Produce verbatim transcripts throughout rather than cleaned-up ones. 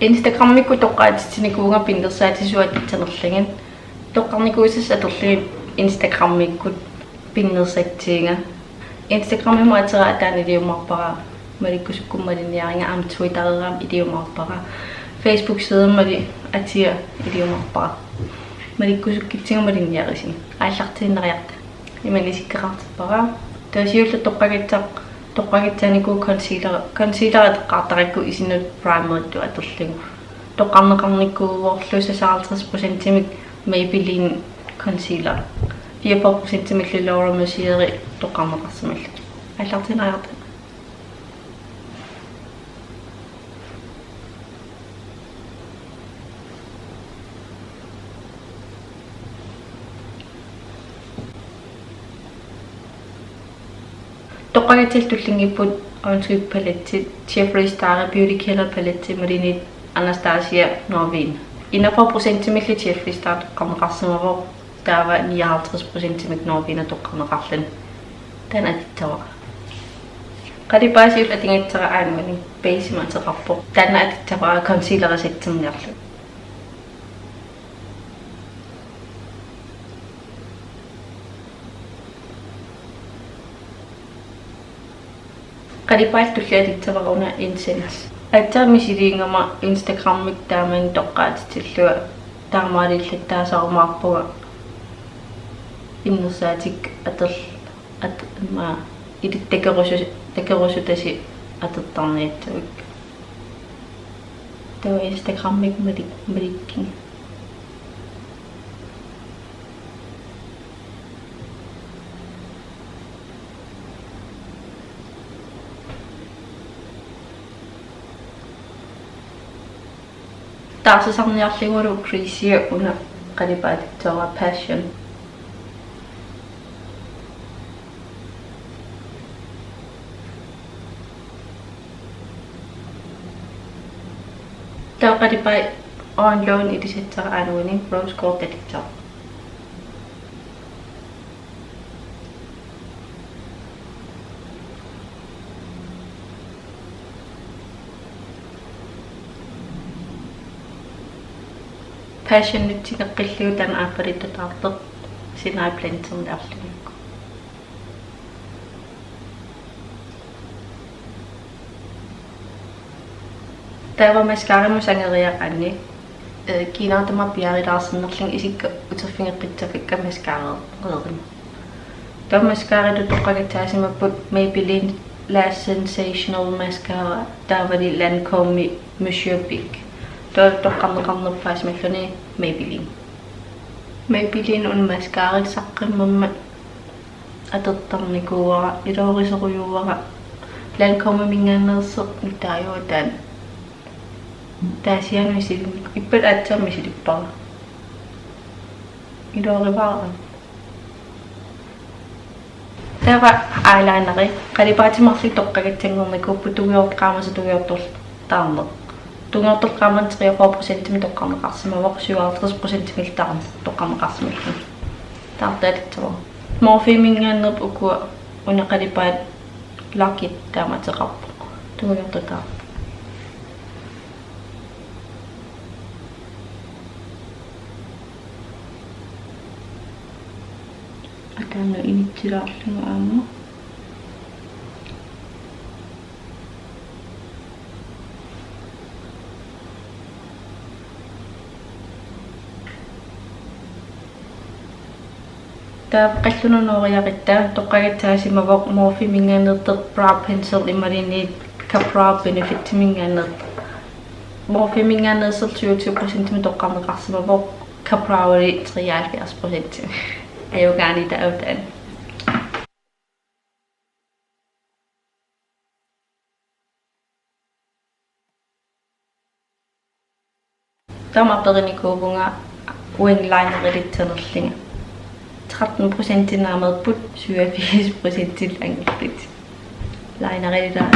Instagrammikkut toqqaatitsinikuuvunga pinnersaatissat atussanerlugit. Toqqarnikuusassat atorlugit Instagrammikkut pinnersaatsiga. Instagramimi ateraa ataani iliumaarpara, malikkusukkumma malinniariga, aamma Twitterimi iliumaarpara. Facebook-sidemili atia iliumaarpara. Malikkusukkitsigu malinniarisiuk. Aallartiinnariarta. Imannak isikkoqartippara. Taava siulleq toqqagassaq, toqqagassaanikuuvoq concealer, concealer ateqqaartarakku isinnut primeritut atorlugu. Toqqarneqarnikuuvorlu seksoghalvtreds procentimik Maybelline concealer. Fireogfyrre procentimillu Laura Mercier toqqarneqarsimalluni. Aallartiinnariarta. Toqqagassallu tullinngipput øjenskygge palettit, Jeffree Star Beauty Killer paletti imaluunniit Anastasia Norvina. Enogfyrre procentimillu Jeffree Star toqqarneqarsimavoq, taava nioghalvtreds procentimik Norvina toqqarneqarluni. Taanna atussavara. Qalipaat siulleq atugassara aajuna basemik ateqarpoq. Taanna atussavara concealeri satserniarlugu. Qalipaallu tullia atussavara una Incense. Aatsaat misiliigama Instagrammik taamani toqqaatitillunga, taamaalillattaasarumaarpunga pinnersaatikka ator-, at-, immaqa ilissi takorusu-, takorusutasi atortarniassavakka. Taava Instagrammik malik-, malikkiga. Taarsisarniarlugulu crease una qalipaat atussavara Passion. Taava qalipaat øjenlåg ilisassara aajuna Rose Gold atussavara. Passion nutsineqqillugu taanna aappaluttoq taartoq sinai blenderniarlugit. Taava mascaramut sangeriaqaanni, eh, kiinara tamaat piareersinnarlugit isikka uterfigeqqissaffakka mascareeruma. Taava mascaratut toqqagassaasimappat Maybelline Lash Sensational Mascara taavalu Lancôme Monsieur Big. Taava toqqarneqarnerpaasimalluni Maybelline. Maybelline una mascarat saqqimmammat atortarnikuuara, iluarisorujuuara. Lancômeminngaanneersoq nutaajuvoq taanna. Taasiaanut misilinnikuuara, ippassaq aatsaat misilippara. Iluarivara. Taava eyelineri, qalipaatit marluk toqqagassanngornikuupput, tungujortoq qaamasoq tungujortoq taarneq. Tungujortoq qaamaneq treogfyrre procentimik toqqarneqarsimavoq, syvoghalvtreds procentimik taarneq toqqarneqarsimalluni. Taartoq atussavara. Morpheminngaanneerput ukua, una qalipaat Lucky taama ateqarpoq. Tungujortoq taartoq. Ataanut inissilaarlugu aamma. Taava qallunut nooriarutta toqqagassaasimavoq Morpheminngaanneersoq brow pencil imaluunniit Ka-Brow Benefitiminngaanneersoq. Morpheminngaanneersoq syvogtyve procentimik toqqarneqarsimavoq, Ka-Browli treoghalvfjerds procent. Ajugaani taava taanna. Taama aperinikuuvunga wing linerilitsanerlunga. Tretten procent naamerput, syvogfirs procent angerlutik. Linerilaa.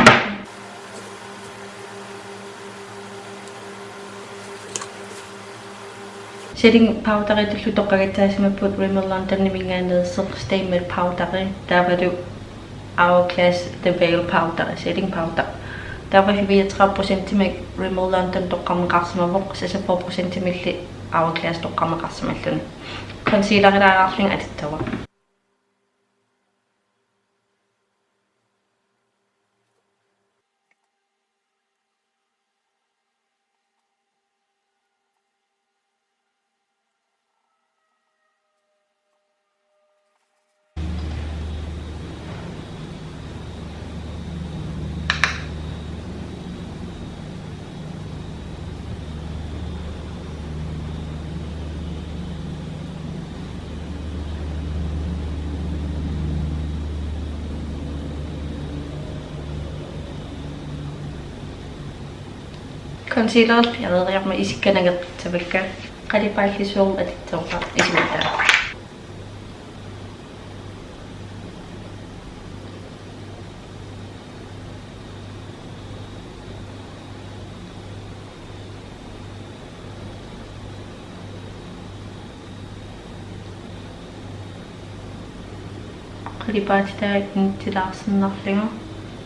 Setting powderitullu toqqagassaasimappat Rimmel Londoniminngaanneersoq Stay Matte powderi, taavalu Hourglass The Veil powder, setting powder. Taava fireogtredive procentimik Rimmel London toqqarneqarsimavoq, seksogfyrre procentimilli Hourglass toqqarneqarsimalluni. Concealerilaariarlunga atussavara. Concealer piareeriarmat isikka nangeqqissavakka, qalipaalli suut atussavakka isumatta. Qalipaatitaa initilaarsinnarlugu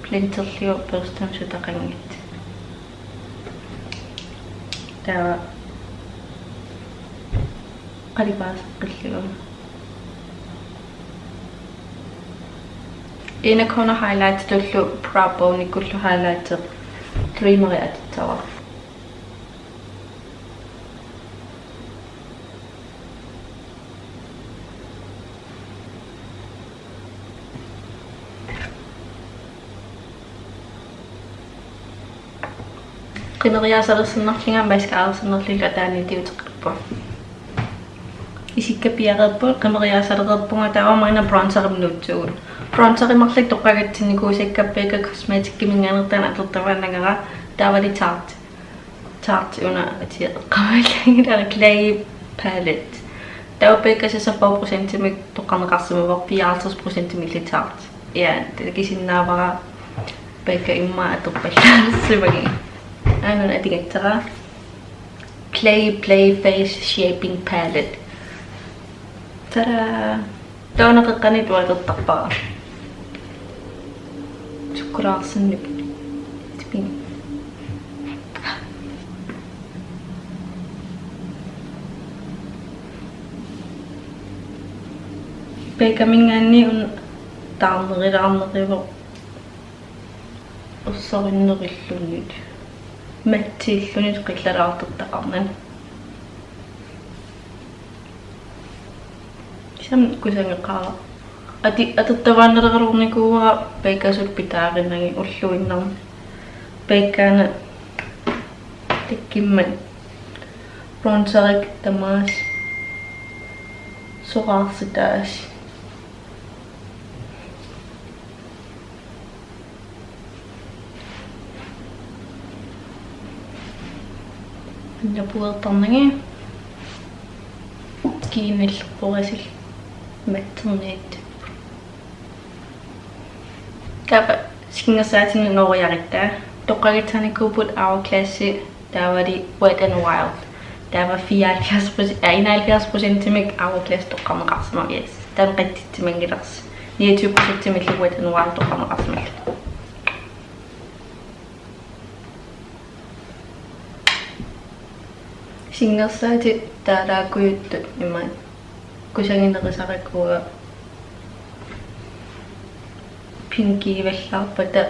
blenderlugu børstimik sutaqanngitsoq. Taava qalipaaseqqillugu. Inner corner highlightitullu brow boneikkullu highlighter Dreameri atussavara. Qimeriaasalersinnarlunga mascararsinnarlunga ataaniitiuteqarpunga. Isikka piareerpunga, qimeriaasalereerpunga, taava maanna bronzerimut nuutsuugut. Bronzeri marluk toqqagatsinnikuusakka Becca Cosmeticsiminngaanneersoq atortavaannagara, taavalu Tarte. Tarte una atia eqqaamallaanngilaq, Clay Palette. Taava Becca seksogfyrre procentimik toqqarneqarsimavoq, fireoghalvtreds procentimilli Tarte. Ja, takusinnaavara Becca immaqa atorpallaarsimagit. Aana una atugassara. Clay Play Face Shaping Palette. Tada! Taava una qeqqani tuatertarpara. Sukkulaarsinnut. Tipin. Beccaminngaanniit una taarnerilaarneruvoq. Ersarinnerilluni. Mattiilluni qillalaartortaqarnani. Kisianni kusangeqaara. Ati-, atortavaannaleraluarnikuuara Beccasut pitaarinagit ulluinnarni. Becca una takkimmat bronzerik tamaasa soraarsitaa. Napuertarnagit kiinilluqquasil matterniit. Taava sikingersaatinik nuuriarutta toqqagassaanikuupput Hourglassi taavalu Wet n Wild. Taava fireoghalvfjerds procent, ja, enoghalvfjerds procentimik Hourglass toqqarneqarsimavoq, yes. Taanna qatitsimanngilarsi. Niogtyve procentimilli Wet n Wild toqqarneqarsimalluni. Sikingersaatit taalaakkujuttut imaat kusaginerusarakku pinkiuvallaarpata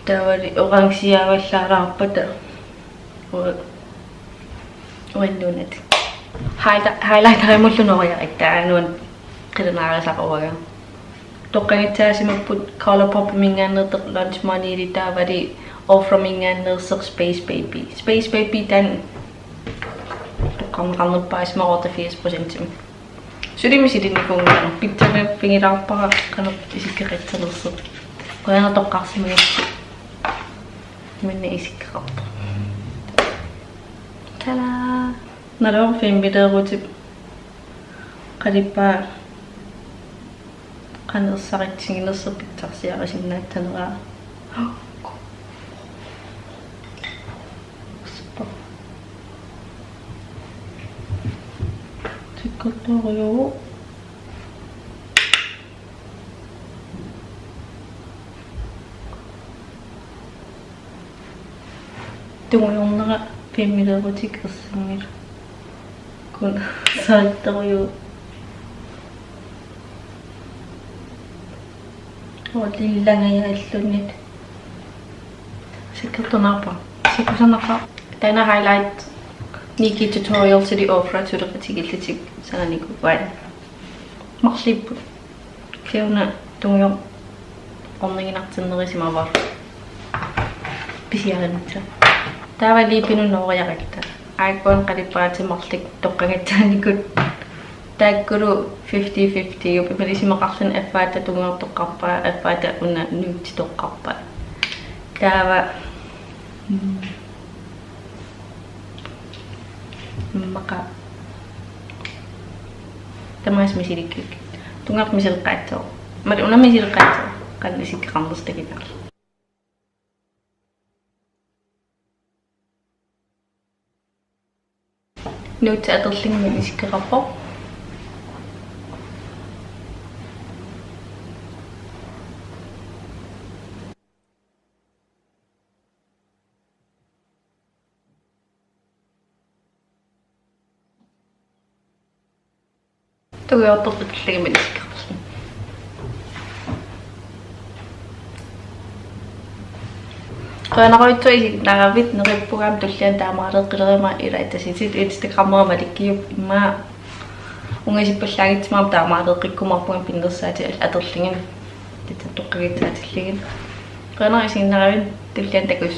taavalu orangiuvallaalaarpata u-, uannut una. Highli-, highlighterimullu nuuriarutta aana una qilanaarisaruaga. Toqqagassaasimappat ColourPopiminngaanneersoq Lunch Moneyli taavalu Oframinngaanneersoq Space Baby. Space Baby taanna toqqarneqarnerpaasimavoq otteogfirs procentimik. Suli misilinnikuunngilara, pitsaanerpigilaarpara qanoq isikkoqassanersoq. Qujanaq toqqarsimagippat. Minna isikkoqarpoq. Tada! Naluara filmiliorutip qalipaat qanoq ersaritsiginersoq pitsarsiarisinnaassaneraa. Tikkertorujuuvoq. Tungujornera filmiliorlutik ersinngilaq. Kun saattoruju. Ollillangajaallunnit. Sikkertunaarpa. Sikusanaqaaq. Taanna highlight NikkieTutorialsili Ofra suleqatigiillutik sananikuuaat. Marluupput. Kisianni tungujortoq orniginartinnerusimavara. Pisiarinitsa. Taava liipinut nooriaratta. Aajukua qalipaatinik marluk toqqagassaanikut. Taakkulu fifty fifty-upput, imaluunniit isumaqarluni affaata tungujortoqqarpaa, affaata una nude-toqqarpaa. Taava, mm, immaqa tamaasa misilikkakka. Tungujortoq misileqqaassooq. Imaluunniit una misileqqaassooq. Qanoq isikkoqarnersoq takutaarlugu. Nude atorlugit isikkoqarpoq. Tungujortoq atorlugit isikkoqarluni. Qujanarujussuaq isiginnaaravit, neriuppunga aamma tulliani taamaaleqqileruma, ila tassa Instagrammi malikkiuk immaqa ungasippallaanngitsumik aamma taamaaleqqikkumaarpunga pinnersaatit atorlugit tassa toqqagassaatillugit. Qujanaq isiginnaaravit, tulliani takuss.